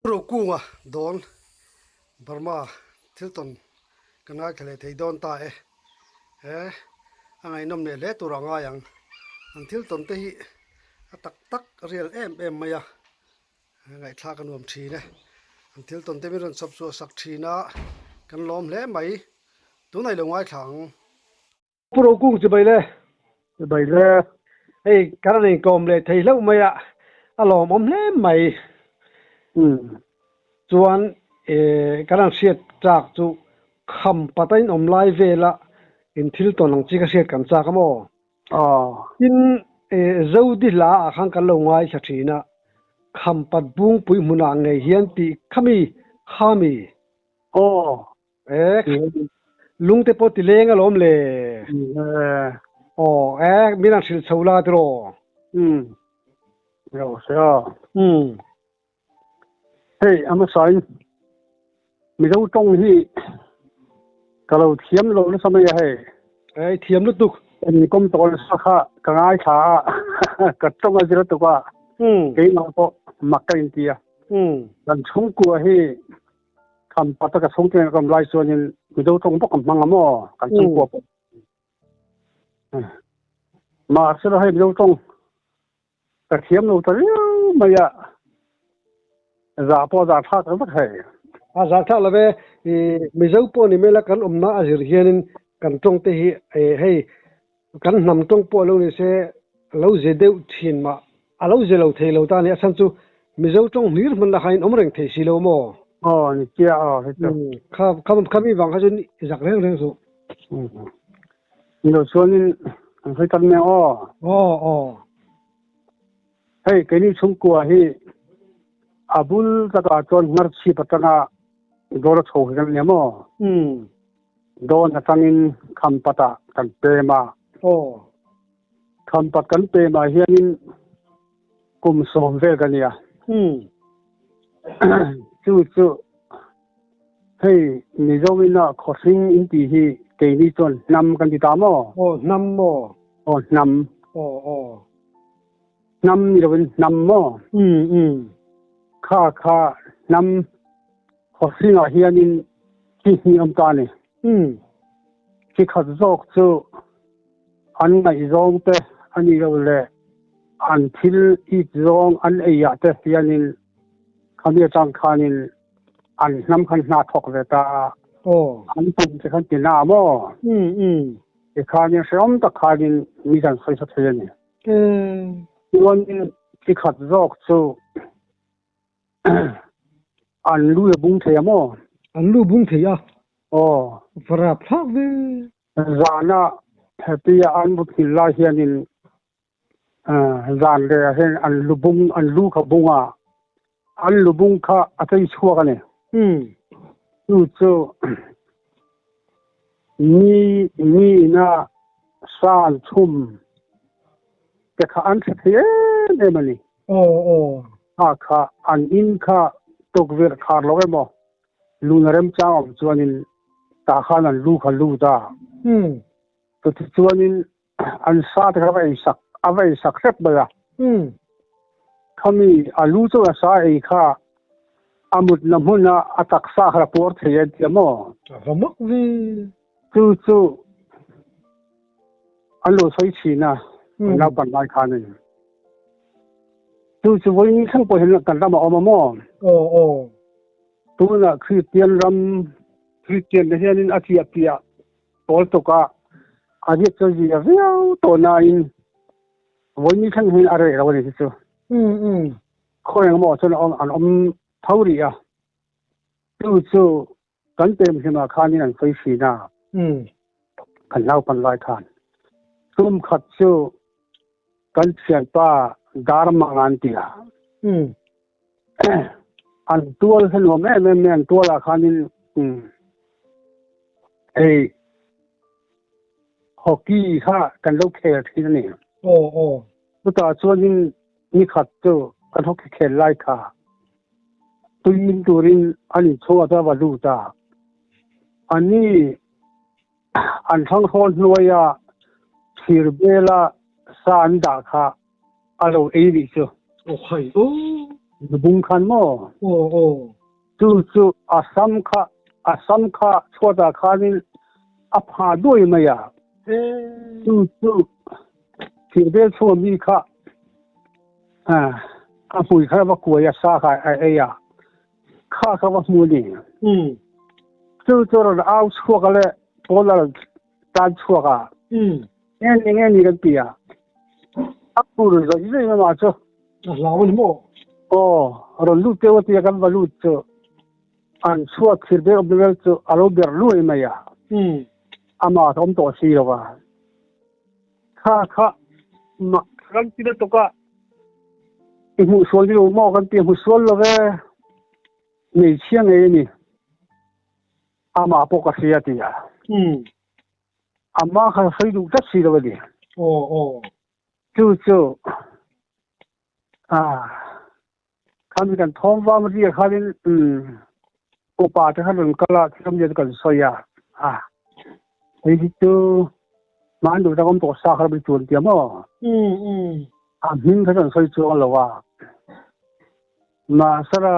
Rokunga dawn Burma thil tawn kan ngaithla leh thei dawn ta e. He a ngaihnawm leh hle tur a ngai ang. An thil tawn te hi a tak tak rial em em mai a, ngaihthlak a nuam thin e. An thil tawn te min rawn chhawp chhuah sak thin a, kan lawm hle mai. Tunah i lo ngaithla ang. Pu Rokung chibai le. Chibai le. Hei kan rawn inkawm leh thei hlauh mai a, a lawmawm hle mai. Chuan kan rawn hriat chak chu kham pata in awm lai vela in thil tawn ang chi ka hriat kan chak a maw? Tin, Zodi hla ah khan kan lo ngaithla thin a, kham pat bungpui hmunah ngei hian tih khami khami. Aw. E lung te pawh ti leng alawm le. Aw e min an hrilh chho la tiraw. Umm lo se a. Umm. Hei a hmasain Mizo tawng hi ka lo thiam lo nasa mai a hei. Ei thiam lutuk. Inkawm tawh nasa kha ka ngaithla a ka tawng a zir tuk a. Keimah pawh mak ka inti a. Kan chhungkua hi Kham pa taka chhung te kan lai chuanin Mizo tawng bawk kan hmang a maw kan chhungkua pawh. Mahse hei Mizo tawng ka thiam lo ta riau mai a, zah pawh a zah thlak tak vek hei. A zah thlak lo ve, Mizo pawh ni mai la kan awmna a zir hianin kan tawng te hi hei Kan hnam tawng pawh lo ni se lo ze deuh thin mah a lo ze lo thei lo ta ni a chhan chu Mizo tawng hlir hman lakah in awm reng thei si lo maw? Aw ni chiah aw hei chu. Kha kha khami vang kha chuan i zak reng reng suh. Ni lo chuanin kan sawi tan mai aw. Aw aw. Hei keini chhungkua hi a bul takah chuan hngarchhip atanga dawr a chho hi kan nia maw? Dawn atangin Khampatah kan pem a. Aw. Khampat kan pemah hianin kum sawm vel ka nia. Chu chu hei Mizo ina khawhring in tih hi keini chuan hnam kan ti ta maw? Aw hnam maw? Aw hnam. Aw aw. Hnam ni loin hnam maw? Kha kha hnam Khawhringah hianin chi hnih awm ta a ni. Chi khat zawk chu an ngaihzawng te a nih loh leh an thil it zawng an eiah te hianin khami atang khanin an hnam khan hna thawk ve ta a, an pum te khan ti na maw? Tikhanin hrehawm tak khanin mi kan sawi sa thei a ni. Chuanin chi khat zawk chu An lu a bung thei a maw? An lu bung thei a. Aw. Varap thlak ve. Zana hetia an mut nghilh lai hianin zan leh ah hian an lu bung an lu kha bung a, an lu bung kha a chei chhuak a ni. Chu chu mi mi ina sa an chhum te kha an hre thei em em a ni. Aw aw. Kha kha an in kha tukverh khar lo emaw luna remchang awm chuanin tah khan an lu kha lut a. Chuti chuanin an sa te kha va ei sak a va ei sak hrep mai a. Khami a lu chu a sa ei kha a mutna hmuna a taksa kha a puar thei a tia maw? A va mak ve. Chu chu an lo sawi thin a, kan naupan lai khanin. Chu chu vawiin thleng pawh hian kan ramah a awm a maw? Aw aw. Tunah Kristian ram, Kristian te hianin a chiah piah pawl tuk a, a riat chu a zia viau tawh nain vawiin thleng hian a reh lo a ni hi chu. Khawi engemaw chuan an awm tho rih a. Chu chu Kan pem hlimah khanin an sawi thin a, kan naupan lai khan. Tum khat chu kan thianpa Darmang an ti a. An tual hi nuam em em mai, an tualah khanin hei hockey kha kan lo khel thin a ni. Chutah chuanin nikhat chu kan hockey khel lai kha Tui in turin an inchhuah a va lut a, ani an thlanghrawn hnuaia thir bela sa an dah kha a lo ei rih chu. Aw khai aw. Lubung khan maw? Aw aw. Chu chu a sam kha a sam kha chhuatah khanin a pha duai mai a. Chu chu thirvel chhunga mi kha a hmui kha va kuai a sa kha a ei a, kha kha va hmu a ni. Chu chu rawn au chhuak a le pawn a rawn tan chhuak a. Nge ni nge ni kan ti a, a phur zawih zawih mai mah chu. A hlau a ni maw? Aw, rawn lut teuh a tia kan va lut chu an chhuat thir ber awm vel chu a lo ber luai mai a, amah a awm tawh si lo va. Kha kha mah kan ti lutuk a, i hmuh sual ni lo maw kan ti a, hmu sual lo ve, hmeichhia ngei a ni, amah pawh ka hria a ti a. Amah kha sawi duh tlat si lo a ni. Aw aw. Chu chu ah khami kan thawm vang ria khanin um upa te khan rawn kal a thil awmzia chu kan sawi a ah hei hi chu hman duh tak awm tawh sa kha rawn chuan tia maw Um um. A hming kha chuan sawi chuang lo a mahsela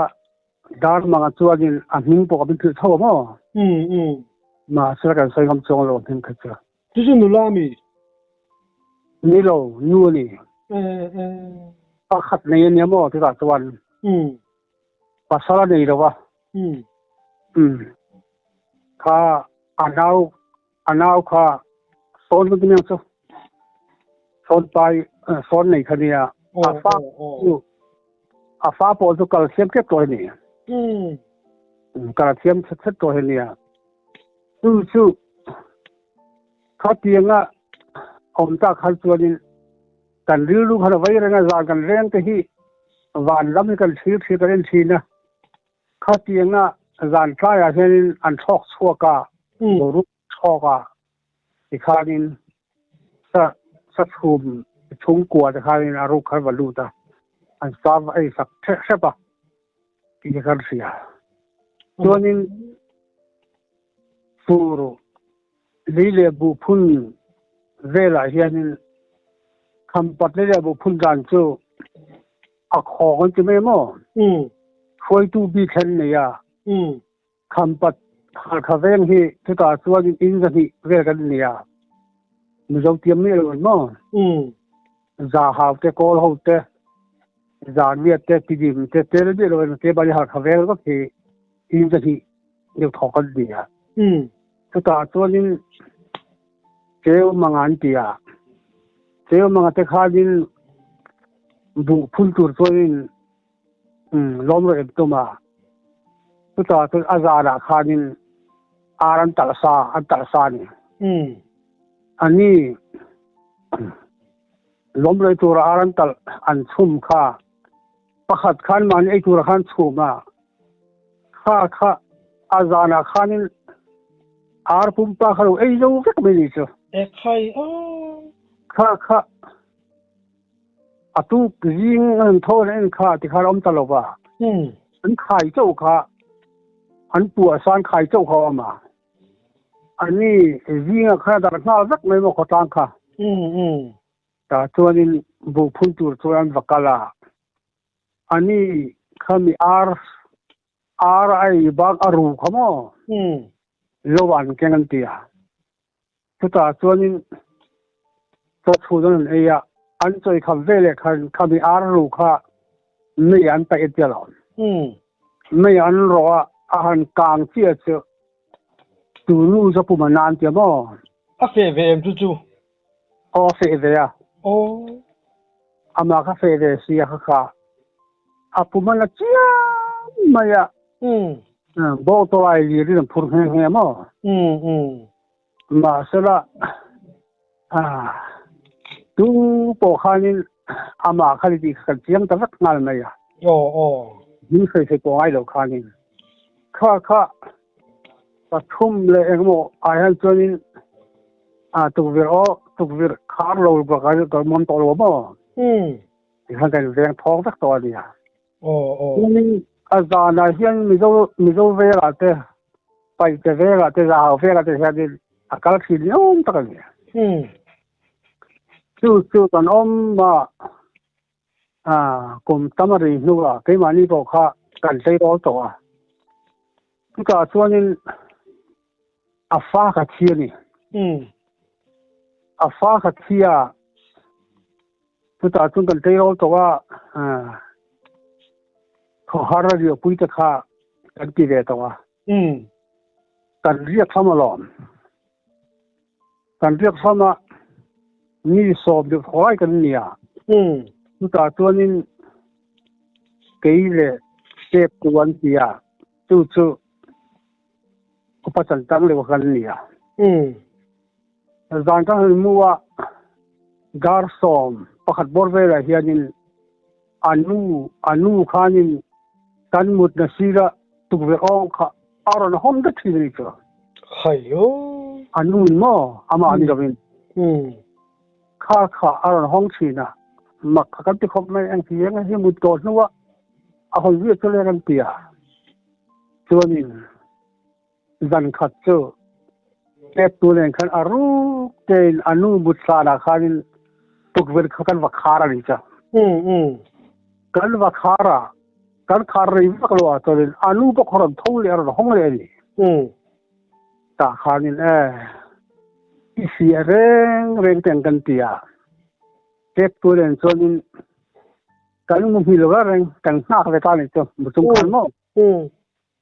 Dar manga chuanin a hming pawh ka min hrilh tho a maw? Um um. Mahse kan sawi ngam chuang lo a hming kha chu. Chu chu nula a mi? Ni lo, nu a ni. Eh eh. Pakhat nei a nia maw chutah chuan. Um. Pasal a nei lo a. Um. Um. Kha a nau a nau kha sawn kan ti mai ang chu. Sawn pai sawn nei kha nia. A fa chu a fa pawh chu kal thiam tep tawh hi ni. Kal thiam thet thet tawh hi nia. Chu chu khatianga awm tak khan chuanin kan rilru khan a vei reng a zan kan reng te hi van lam hi kan thlir thlir kan en thin a. Khatianga zan tlaiah hianin an thlawk chhuak a, boruak thlawk a tikhanin sa sa chhum chhungkua te khanin a ruk khan va lut a, an sa va ei sak hrep hrep a tih te khan hria. Chuanin fur lei leh buh phun velah hianin khampat lei leh buh phun dan chu a khawng an ti mai maw? Hruaitu bik hian nei a. Khampat Halkha veng hi chutah chuan in zahnih vel kan ni a, Mizo tiam miah lo an maw? Za hau te, Kawl ho te, Zanriat te, Tidim te, tel miah lo an te bali Halkha veng vak hi in zahnih deuh thawk kan ni a. Chutah chuanin Cheu manga an ti a, Cheu manga te khanin buh phun tur chuanin Lawm rawh em tum a, chutah chuan a zanah khanin ar an talh sa an talh sa a ni. A ni, lawm rawih tura ar an talh an chhum kha pakhat khan mahni ei tura khan chhum a, kha kha a zanah khanin ar pumpa kha lo ei zo vek mai ni chu. Ekhai a. Kha kha. A tuk zing an tho an en kha tikhan a awm ta lo va. An khai chauh kha an puah san khai chauh kha a awm a. Ani zinga khan a darh nghal vek mai maw khawtlang kha. Tah chuanin buh phun tur chuan an va kal a. Ani khami ar ar a ei bak a ru kha maw lo an keng an ti a. Chutah chuanin chaw chhun an rawn ei a, an chawi kham veleh khan khami ar ru kha mei an paih a tia lo. Mei an rawh a, a han kang chiah chu tu nu chu a pum a nan tia maw? A feh ve em chu chu? Aw a feh ve a. Aw. Amah kha feh ve si a kha kha. A pum a la chiam mai a. Bawk tawlai lir in an phur nghe nghe maw? Mahsela, tu pawh khanin amah kha ni tih kha kan chiang ta vek nghal mai a. Hming sawi sawi pawh ngai lo khanin. Kha kha pathum leh engemaw ah hian chuanin tukverh aw tukverh khar lo bakah hian ka awm tawh lo maw? Tikhan kan veng thawng vek tawh a nia. Chuanin a zanah hian Mizo Mizo velah te, Paihte velah te, Zahau velah te hianin a kal thin ni awm tak a ni. Chu chu kan awm a, A kum tam a ri hnuah keimahni pawh kha kan tleirawl tawh a, chutah chuanin a fa kha thi a ni. A fa kha thi a, chutah chuan kan tleirawl tawh a, khawhar a riahpui te kha kan ti ve tawh a. Kan riak hlawm alawm. Kan riak hlawm a, mi sawm deuh thaw lai kan ni a. Chutah chuanin kei leh step chu an ti a, chu chu upa chan tang leuh kan ni a. Zan kan han mu a, dar sawm pakhat bawr velah hianin A nu, a nu khanin kan mutna sira tukverh awng kha a rawn hawng vek thin a ni chu. Haio. A nu in maw? Amah ni lovin. Kha kha a rawn hawng thin a, mak kha kan ti khawp mai, engti eng hi mut tawh hnua a hawn viau chu le kan ti a. Chuanin zan khat chu pek tu nen khan a ruk tein a nu mut hlanah khanin tukverh kha kan va khar a ni chu. Kan va khar a, kan khar rei vak lo ah chuanin a nu bawk a rawn tho leh a rawn hawng leh a ni. Tah khanin e i fiah reng reng teng kan ti a, pek tu nen chuanin kan mu hmil va reng kan nghak ve ta a ni chu mu chung khan maw.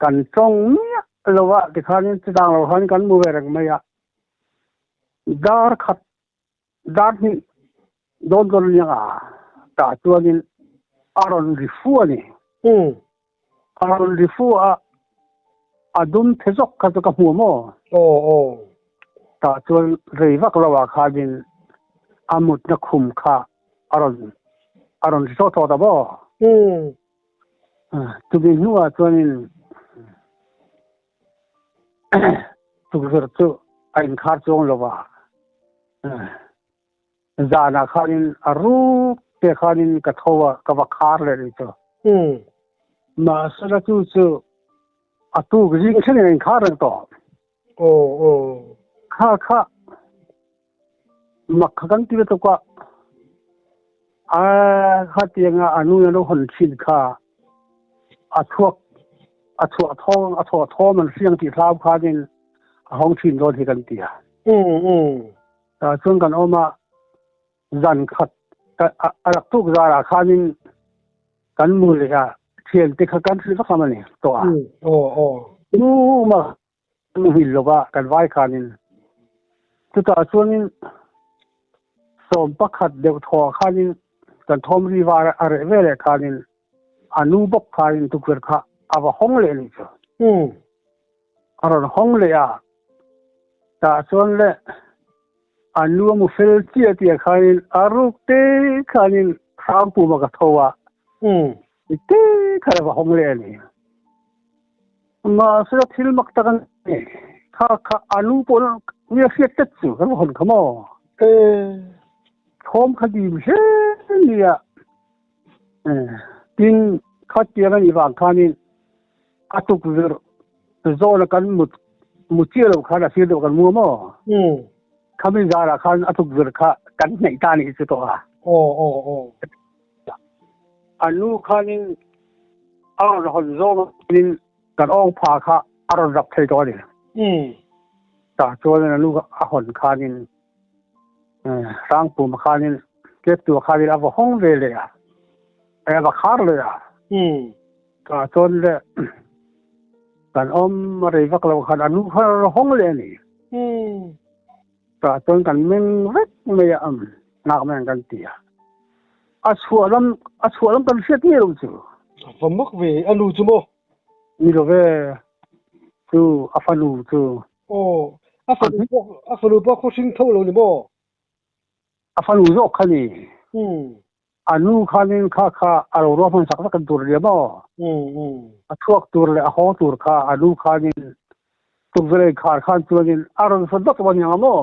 Kan tawng miah lo a tikhanin chutang lo khan kan mu ve reng mai a, dar khat dar hnih dawn dawn aniang a tah chuanin a rawn ri fu a ni. A rawn ri fu a, a dum the zawk kha chu ka hmu maw? Tah chuan rei vak lo ah khanin a mutna khum kha a rawn a rawn ri tawh tawh ta maw? Chumi hnuah chuanin tukverh chu a inkhar chuang lo va, zanah khanin a ruk te khanin ka tho a, ka va khar leh rih chu. Mahsela chu chu a tuk zing thlengin a inkhar reng tawh. Kha kha Mak kha kan ti lutuk a, a khatianga a nu in a lo hawn thin kha a chhuak a chhuah thawng a chhuah thawm an hriang tih hlau khanin a hawng thin dawn hi kan ti a. Tah chuan kan awm a, zan khat a rak tuk zarah khanin kan mu leh a, thiante kha kan hrilh vak lam a ni tawh a. Tumah Muhil lova kan vai khanin chutah chuanin sawm pakhat deuh thawhah khanin kan thawm ri var a reh ve leh khanin a nu bawk khanin tukverh kha a va hawng leh a nih chu. A rawn hawng leh a, tah chuan le a nu a mu fel chiah tih khanin a ruk te khanin hrangpuma ka tho a, te khan a va hawng leh a ni. Mahse thil mak tak a ni. Kha kha a nu pawh nia hriat tlat chu kan hawn kha maw? Thawm kha dim hle nia. Tin kha tiang a nih vang khanin a tukverh zawna kan mut mut chiah loh khan a sir deuh kan mu a maw? Khami zarah khan a tukverh kha kan hnaih ta a nih chu tawh a. A nu khanin a rawn hawn zawngin kan awng pha kha a rawn rap thei tawh a ni. Tah chuanin a nu a hawn khanin Hrangpuma khanin Keptua khanin a va hawng ve leh a, a va khar leh a. Tah chuan le kan awm a rei vak lo khan a nu kha a rawn hawng leh a ni. Tah chuan kan meng vek mai a, nghak mai ang kan ti a. A chhuah lam, a chhuah lam kan hriat ngei lo chu. A va mak ve, a nu chu maw? Ni lo ve, chu a fanu chu. Aw, a fanu pawh, a fanu pawh khaw hring tho lo ni maw? A fanu zawk kha ni. A nu khanin kha kha a lo ruahman sak vek an tur nia maw? A chhuak tur leh a haw tur kha a nu khanin tukverh inkhar khan chuanin a rawn sawn vak a niang a maw?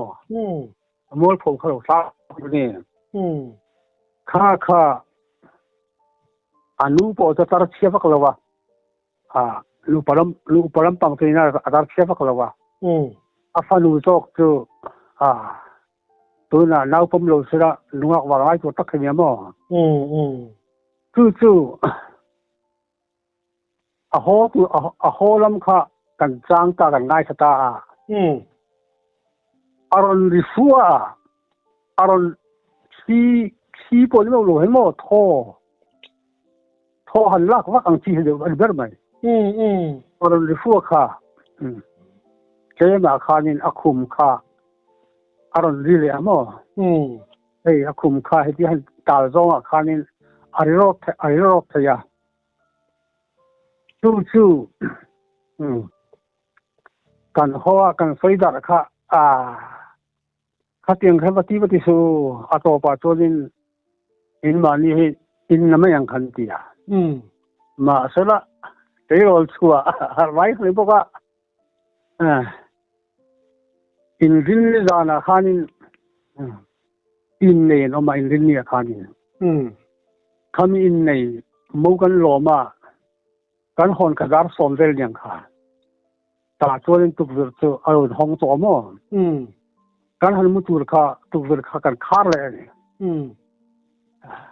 A mualpho kha lo thlak a ni. Kha kha a nu pawh chu a tar chhia vak lo a, a nupa lam nupa lampang chu ina a tar chhia vak lo a. A fanu zawk chu a tunah naupawm lo sela lungak vang lai tur tak hi nia maw? Chu chu a haw tu a haw lam kha kan chang ta kan ngaithla ta a. A rawn ri fua a, a rawn thli thli pawh ni meuh lo he maw thaw thaw han lak vak ang chi hi deuh a ni ber mai. A rawn ri fua kha tlemah khanin a khum kha a rawn ri leh a maw. Hei a khum kha heti han tal zawngah khanin a ri rawk a ri rawk thei a. Chu chu kan haw a kan sawi darh kha a khatiang kha va ti va ti su a tawpah chuanin in mahni hi in la mai ang khan ti a. Mahsela tleirawl chhuah harh vai kha ni bawk a. Inrinni zanah khanin innei an awm a, inrinni ah khanin. Khami innei mo kan lawm a, kan hawn kha dar sawm vel niang kha. Tah chuanin tukverh chu a rawn hawng tawh a maw? Kan han mu tur kha tukverh kha kan khar leh a ni.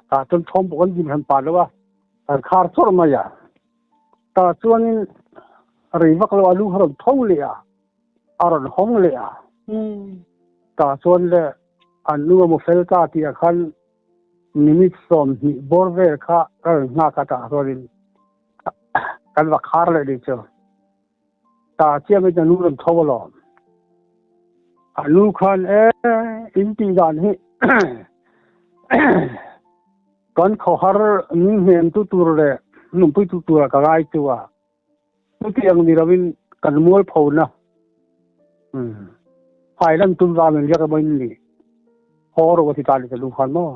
Tah chuan thawm pawh kan dim hran pah lo a, kan khar chawrh mai a. Tah chuanin rei vak lo a lu a rawn tho leh a, a rawn hawng leh a. Tah chuan le an nu a mu fel ta tih ah khan minute 20 bawr vel kha ka rawn nghak a, tah chuanin kan va khar leh ni chu. Tah chiangin a nu rawn tho alawm. A nu khan e in tih dan hi kan khawhar min hnem tu tur leh nunpui tu tura ka ngai chu a. Chutiang ni lovin kan mualpho na phai lan tum vang in riak emaw in ni haw rawh a ti ta ni ka lu khan maw.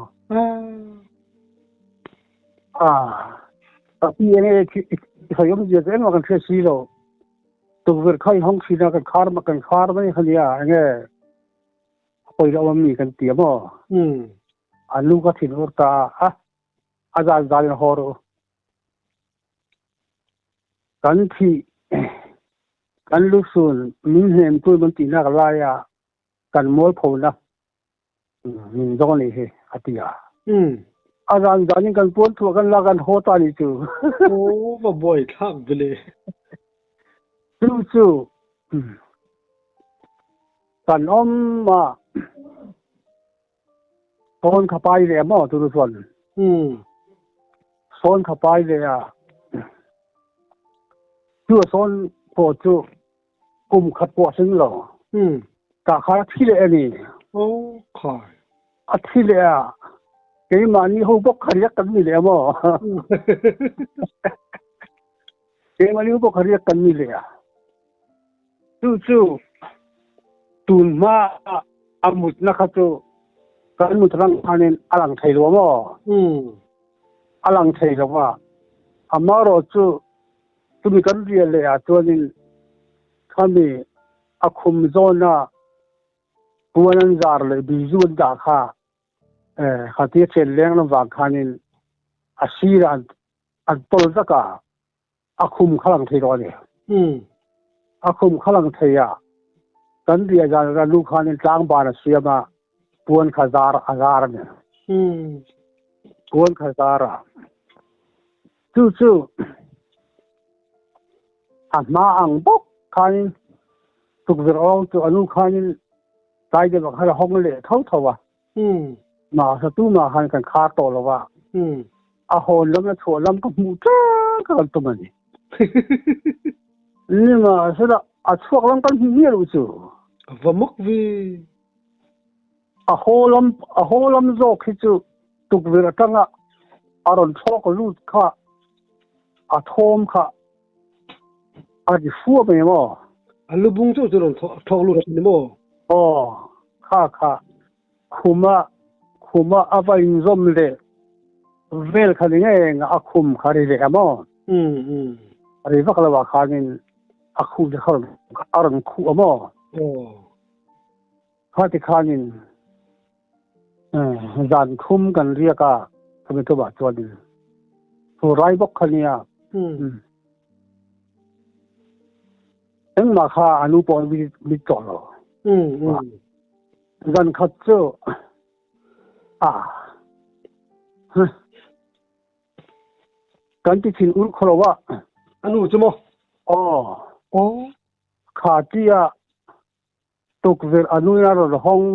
A pi enge i sawi awmzia chu engmah kan hriat si lo. Tukverh kha i hawng thin a, kan khar kan khar mai kha nia enge a pawi loh awm mi kan ti a maw. A nu ka thin ur ta a, a zan zan in haw rawh u. Kan thih kan lusun min hnem tu min tihnak laia kan mualphona min zawng a nih hi a ti a. A zan zanin kan puan thuah kan lak kan haw ta a nih chu. Aw va buai thlak ve le. Chu chu kan awm a. Sawn kha pai ve maw tunu chuan? Sawn kha pai ve a. Chu a sawn pawh chu kum khat pawh a tling lo. Tah khan a thi leh a ni. Oh khai. A thi leh a. Keimahni ho bawk kha riak kan ni leh a maw? Keimahni ho bawk kha riak kan ni leh a. Chu chu tun hma a mutna kha chu kan mut rang khanin a lang thei lo maw? A lang thei lo va. Amaherawh chu chumi kan rial leh ah chuanin khami a khum zawna puan an zar leh bizu an dah kha khatia chen leng lam vang khanin a sirah an tawl vek a. A khum kha lang thei lo a ni. A khum kha lang thei a, kan riah zan a nu khanin tlangban a siam a, puan kha zar a zar a ni. Puan kha zar a. Chu chu a hma ang bawk khanin tukverh awng chu a nu khanin tlai deuh ah khan a hawng leh tho tho a. Mahse tumah khan kan khar tawh lo va, a hawn lam le chhuah lam ka hmuh ṭek ka kan tum a ni. Nimahsela a chhuak lam kan hmuh miah lo chu. A va mak ve. A haw lam a haw lam zawk hi chu tukverh aṭanga a rawn thlawk lut kha a thawm kha a ri fua mai maw? A lubung chu chu rawn thlawk lut thin maw? Aw, kha kha khuma khuma a va inzawm leh vel kha ni ngei nga a khum kha ri leh a maw? A ri vak lo ah khanin a khuh te kha a rawn khuh a maw? Aw. Kha ti khanin zan khum kan riak a, khami tumah chuanin thu rai bawk kha nia. Engmah kha a nu pawh mit tawh lo. Zan khat chu a. Kan ti thin ur khaw lo a. A nu chu maw? Aw. Aw. Kha tia tukverh a nuin a rawn hawng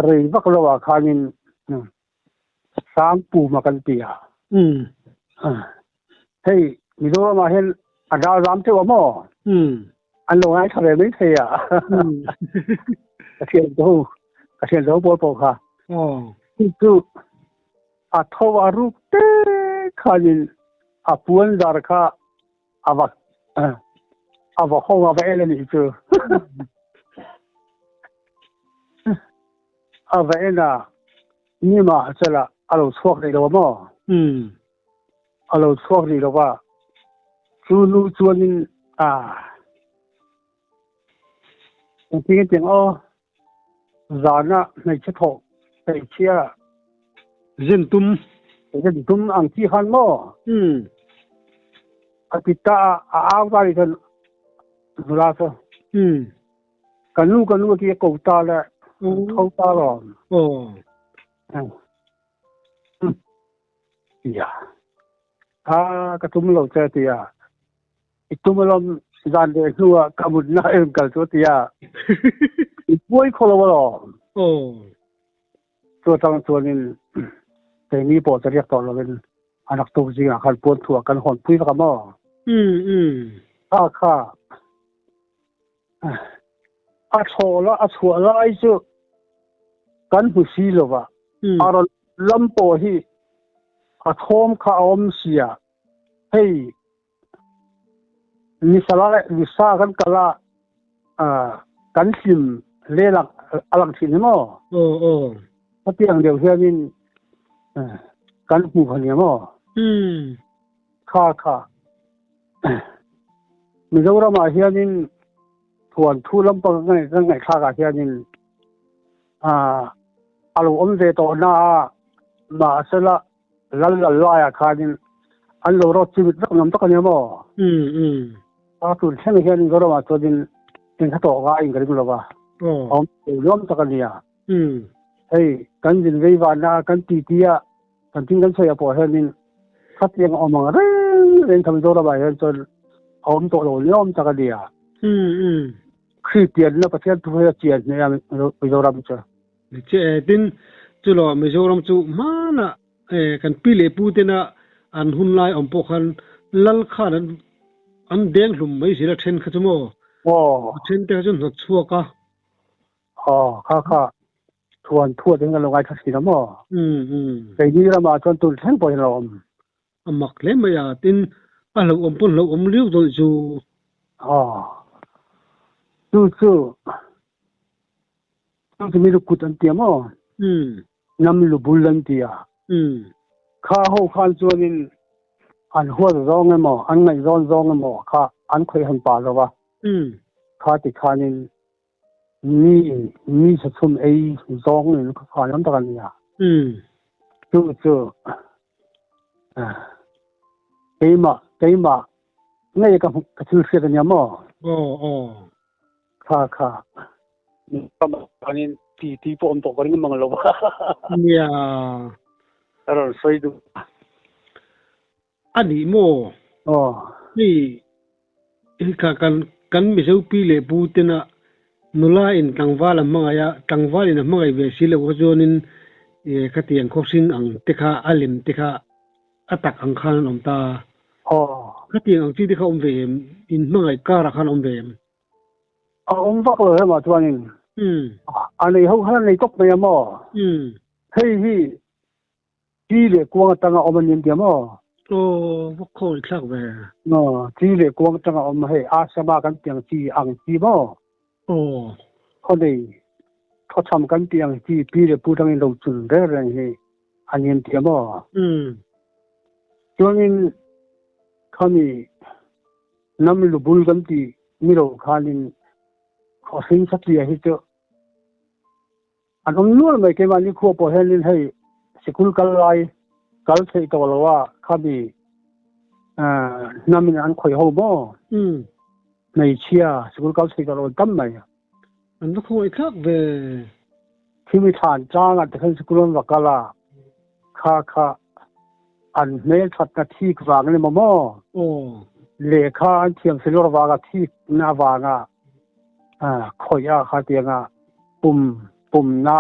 rei vak lo ah khanin Sangpuma kan ti a. Hei Mizoram ah hian a dal zam teuh a maw? An lo ngaithla ve mai thei a. Ka thian ho ka thian ho pawl pawh kha. Chu a tho a ruk te khanin a puan zar kha a va a va hawng a va el a nih chu. A va en a, nima chala a lo chhuak rih lo a maw? A lo chhuak rih lo va, chu nu chuanin a engtin engtiang aw zana hmeichhe thawh hmeichhia Zin tum. Zin tum ang chi khan maw? A ti ta a, a au ta nih chuan nula chu. Ka nu ka nu a ti a ko ta le tho ta lawm. Tia a ka tum lo che tia i tum alawm zan leh hnuah ka mutna a em kal chu tia i buai khaw lo alawm. Chu atang chuanin keini pawh chu riak tawh lovin a naktuk zingah khan puan thuah kan hawn pui vak a maw? Kha kha a thlawh la a chhuah lai chu kan hmu si lo va, a rawn lam pawh hi a thawm kha a awm sia, hei nisa lai nisa kan kal a kan hlim le lang a lang thin hi maw? Hetiang deuh hianin kan hmu kha nia maw? Kha kha Mizoramah hianin thuan thu lampang ka ngaihthlakah hianin a lo awm ve tawh na a, mahsela lal lal laiah khanin an lo rawt chimit vek nuam tak a nia maw? A tun thleng hian Mizoramah chuanin engkha tawh ngaiin ka ring lo va, a awm ve nuam tak a nia. Hei kan zin vei vana kan titi a, kan tin kan sawi ah pawh hianin khatiang a awm ang reng reng kha Mizoramah hian chuan a awm tawh lo ni awm tak a nia. Kristianna Pathian thu hi a chian hle a Mizoram chu. Che tin chulo Mizoram chu hmanah kan pi leh pu tena an hun lai awm pawh khan lal khan an an deng hlum mai zir a then kha chu maw? A then te kha chu hnawt chhuak a. Aw kha kha thuan thuat in kan lo ngaithla thin a maw? Keini ramah chuan tun thleng pawh hian a lo awm. A mak hle mai a, tin a hlauhawm pawn hlauhawm liau dawih chu. Aw chu chu chu chu mi lu kut an ti a maw? Hnam lu bul an ti a. Kha ho khan chuanin an huat zawng emaw an ngaihzawn zawng emaw kha an khawih han pah lo va. Kha ti khanin Mi mi sachhum ei zawng in ka fa lam tak a nia. Chu chu keimah keimah ngei ka ka thil hriat a nia maw? Aw aw. Kha kha. Anin ti ti pawh awm tawh ka ring mang lo. Nia. A rawn sawi duh. A nih maw? Aw. Hei kha kan kan Mizo pi leh pu tena nula in tlangval a hmangaih a, tlangval in a hmangaih ve si loh kha chuanin khatiang khawhring ang te kha a lem te kha a tak ang khan an awm ta. Aw. Khatiang ang chi te kha awm ve em? In hmangaih karah khan awm ve em? A awm vak lo hema chuanin a nei ho khan a nei tawp mai a maw? Hei hi Chi leh kuang atanga awm a ni an ti a maw? Aw, va khawi thlak ve. Aw, chi leh kuang atanga awm hei Asama kan ti ang chi ang chi maw? Aw. Khaw nei thawchham kan ti ang chi pi leh pu tangin lo chun reng reng hi a ni an ti a maw? Chuanin khami hnam lubul kan tih ni lo khanin khawhring satliah hi chu An awm nual mai keimahni khua pawh hianin hei sikul kal lai kal theih tawh lo a khami hnamin an khawih ho maw hmeichhia sikul kal theih tawh lo an tam mai. An va khawngaih thlak ve. Khimi thlan tlangah te khan sikul an va kal a kha kha An hmel thatna thik vang a ni maw maw? Lehkha an thiam filawr vanga thikna avanga khawih a kha tianga pum pumna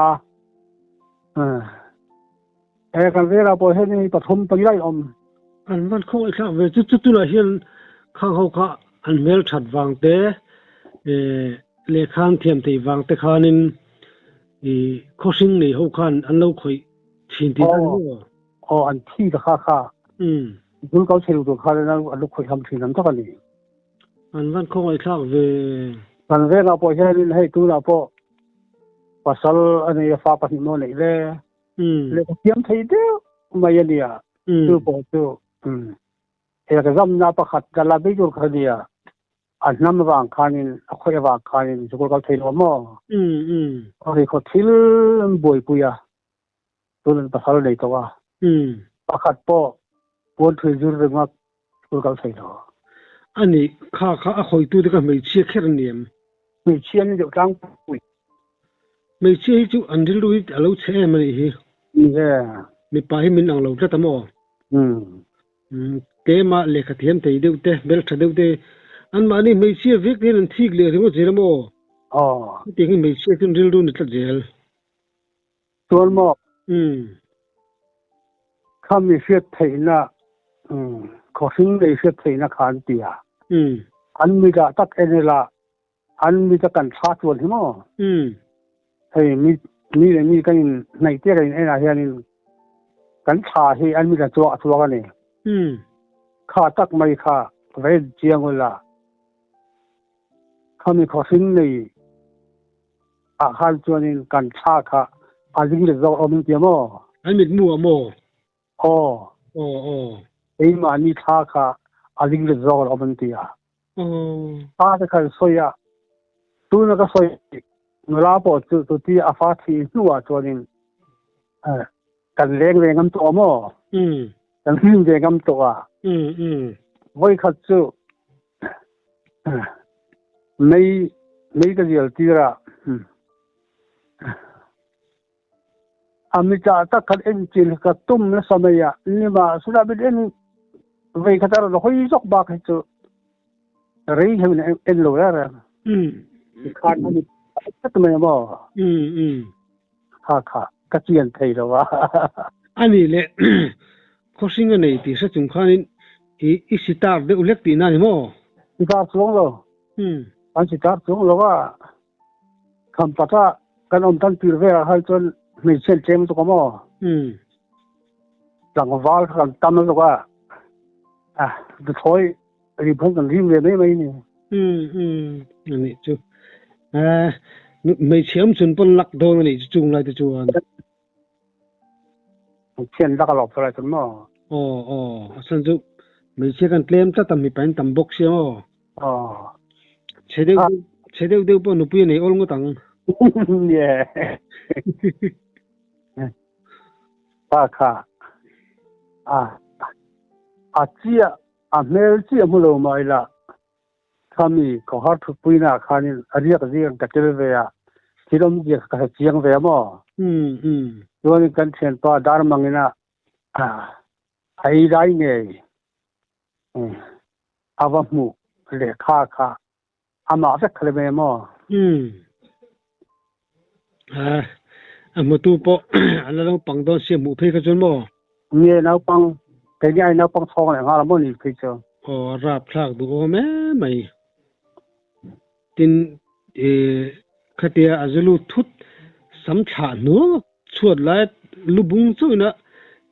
he kan velah pawh hian hei pathum pali lai awm. An van khawngaih thlak ve chu chu tunah hian khang ho kha an hmel that vang te lehkha an thiam theih vang te khanin i khawhring nei ho khan an lo khawih thin tih a ni maw? Aw an thi ta kha kha. Zul ko chhelu tur khan an lu khawih ham thin an tak a ni. An van khawngaih thlak ve. Kan vengah pawh hianin hei tunah pawh pasal a nei a fa pahnih maw neih le. Lehkha thiam thei deuh mai a nia. Chu pawh chu exam na pakhat ka la bei tur kha nia. A hnam avang khanin a khawih avang khanin zukul kal thei lo maw. Hei khaw thil an buaipui a. Tun pasal nei tawh a. Pakhat pawh puan thui zir ringawt school kal thei lo. Ani kha kha a hawitu te kha hmeichhia kher an ni em? Hmeichhia an ni deuh tlangpui. Hmeichhia hi chu an rilru hi a lo chhe em a nih hi. Ni e. Mipa hi min ang lo tlat a maw? Keimah lehkha thiam thei deuh te, hmeltha deuh te, anmahni hmeichhia vek te hian an thik leh ringawt zel a maw? Aw. Hetiang hi hmeichhia chu an rilru ni tlat zel. Chuan maw? Kha mi hriat theihna, khawhring lei hriat theihna kha an ti a. An mit ah tak en ila, an mit a kan thla chuan hi maw? Hei mi mi leh mi kan in hnaih te kan in en ah hianin kan thla hi an mit a chuak a chuak a ni. Kha tak mai kha va en chiang ula, kha mi khawhring lei Ah khan chuanin kan thla kha a ling let zawk awm in tia maw? An mitmu ah maw? Aw. Aw aw. Keimahni thla kha a ling let zawk awm an tia. Aw. Pa te khan sawi a, tuna ka sawi nula pawh chu chuti a fa thih hnuah chuanin kan leng ve ngam tawh maw? Kan hlim ve ngam tawh a. Vawikhat chu Mei mei ka zial tir a, a mitah tak khan en chin ka tum nasa mai a, nimahsela min en vei khat a rawn hawi zawk bak hi chu rei hian en lo reng reng. Tikhan a mit tlat mai a maw? Kha kha ka chian thei lo a. A nih leh khawhring a nei tih hre chung khanin i i sitar deuh hlek tihna a ni maw? Sitar chuang lo. An sitar chuang lo a. Kham pata kan awm tan tir velah khan chuan hmeichhia an tlem lutuk a maw? Tlangval kha kan tam lutuk a. Duthlawi ri phun kan rim ve mai mai ni. A nih chu. Hmeichhe awm chhun pawn lak dawn a nih chu chung lai te chuan. Hmeichhia an lak a lawm lai chuan maw? Aw aw a chhan chu hmeichhia kan tlem tlat a mipa in tam bawk sia maw? Aw. Chhe deuh chhe deuh deuh pawh nupui a nei awl ngawt ang. Yeah. Pa kha a a chiah A hmel chiah hmu lo mah ila, khami khawhar thutpuina ah khanin a riak zing ka tel ve a, thil awmzia kha ka hre chiang ve a maw? Chuanin kan thianpa Darmangina a ei lai ngei a va hmuh lehkha kha amah vek kha le mai a maw? A hmutu pawh an la naupang dawn sia hmuh phei kha chuan maw? Nge naupang, keini ai naupang chhawng leh nghal a maw ni phei chu? Aw a rapthlak duh awm em mai. Tin khatia a zu lut thut sam thlah hnuang chhuat lai lu bung chauhin a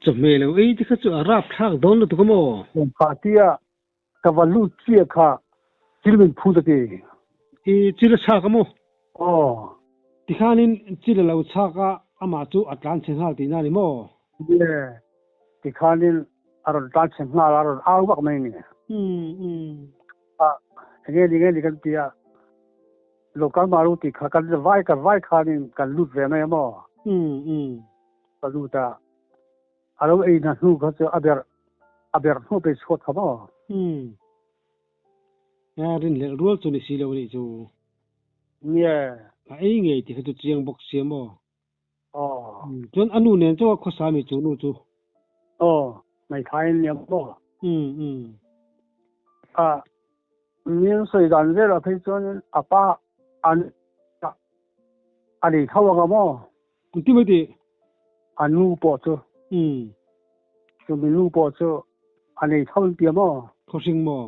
chawhmeh lo ei te kha chu a rapthlak dawn lutuk a maw? Khatia Ka va lut chiah kha thil min phut a ti. I chil a chhak a maw? Aw. Tikhanin chil a lo chhak a, amah chu a tlan chhe nghal tihna a ni maw? Ye, tikhanin a rawn tlan chhe nghal a, a rawn au vak mai ni. A, enge ni nge ni kan ti a, local maru tih kha kan vai ka vai khanin kan lut ve mai a maw? Ka lut a. A lo ei hna hnu kha chu a berh a berh hnu pe chhuat kha maw? Umm. A rinhlelh rual chu ni si lo anih chu. Nge. A ei ngei tih kha chu chiang bawk sia maw? Aw. Chuan a nu nen chauh a khawsa mi chu nu chu. Aw. Hmeithai an nia maw? Umm umm. A min sawi dan velah phei chuanin a pa an a nei tho ang a maw? Engti mai tih? A nu pawh chu. Umm. Chumi nu pawh chu a nei tho an ti a maw? Khawhring maw?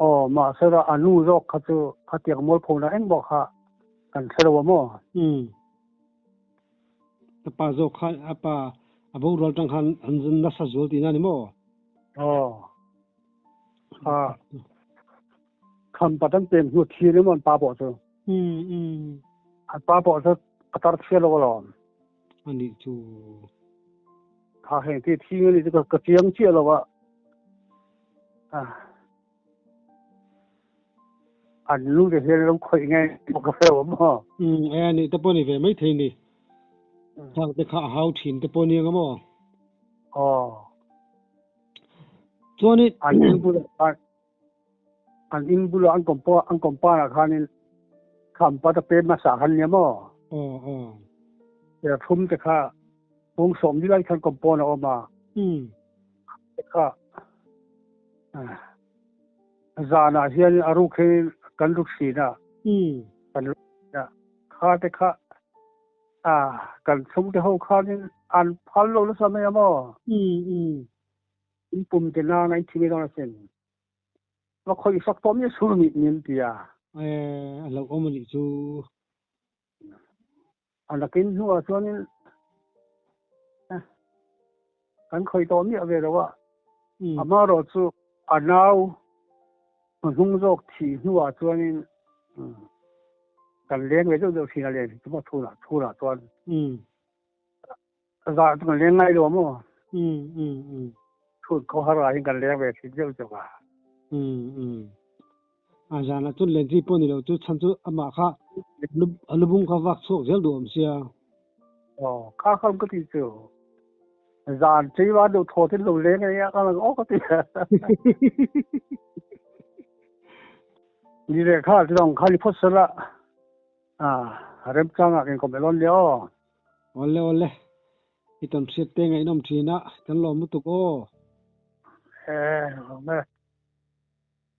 Aw, mahsela a nu zawk kha chu khatiang mualphona engmah kha kan hre lo a maw? Umm. A pa zawk kha a pa a borual tang khan an nasa zual tihna a ni maw? Aw. Kha khampat an pem hnu thi ni maw an pa pawh chu? Umm umm. An pa pawh chu a tar chhia lo alawm. A nih chu. Kha heng ti thi nge ni chu ka chiang chiah lo a. Ah. An nu te hian lo khawih nge maw ka hre awm maw? Umm e a nih te pawh ni ve mai thei ni. Thak te kha a hau thin te pawh ni ang a maw? Aw. Chuanin An in bulah khan an in bulah an compound an compound ah khanin khampat a pem hmasa khan nia maw? Aw aw. Serthum te kha pung sawm ni lai khan compound a awm a. Umm. Te kha Zanah hian a ruk hi kan ruk thin a, kan ruk thin a, kha te kha a kan chhungte ho khanin an phal lo nasa mai a maw? In pum te nana in thi mai dawn asin. Va khawih sak tawh miah sur nih min ti a. A hlauhawm a nih chu. A nakin hnuah chuanin kan khawih tawh miah ve lo a, amaherawh chu a nau hnung zawk thih hnuah chuanin kan leng ve deuh deuh thin a len hi chu maw chhunah chhunah chuan zah chu kan leng ngai lo maw chhun khawhar ah hian kan leng ve thin deuh deuh a. A zanah chuan len chi pawh ni lo chu chhan chu amah kha a lubung kha vak chhuak zel duh awm sia. Aw kha kha ka ti chu zan chei va deuh thaw tin lo leng a nia ka lang aw ka ti. Ni leh kha chu dang kha ni phawt sela a remchangah kan kawm elawn nia aw. Awle awle i tam hriat te ngaihnawm thin a kan lawm lutuk aw. E lawm e.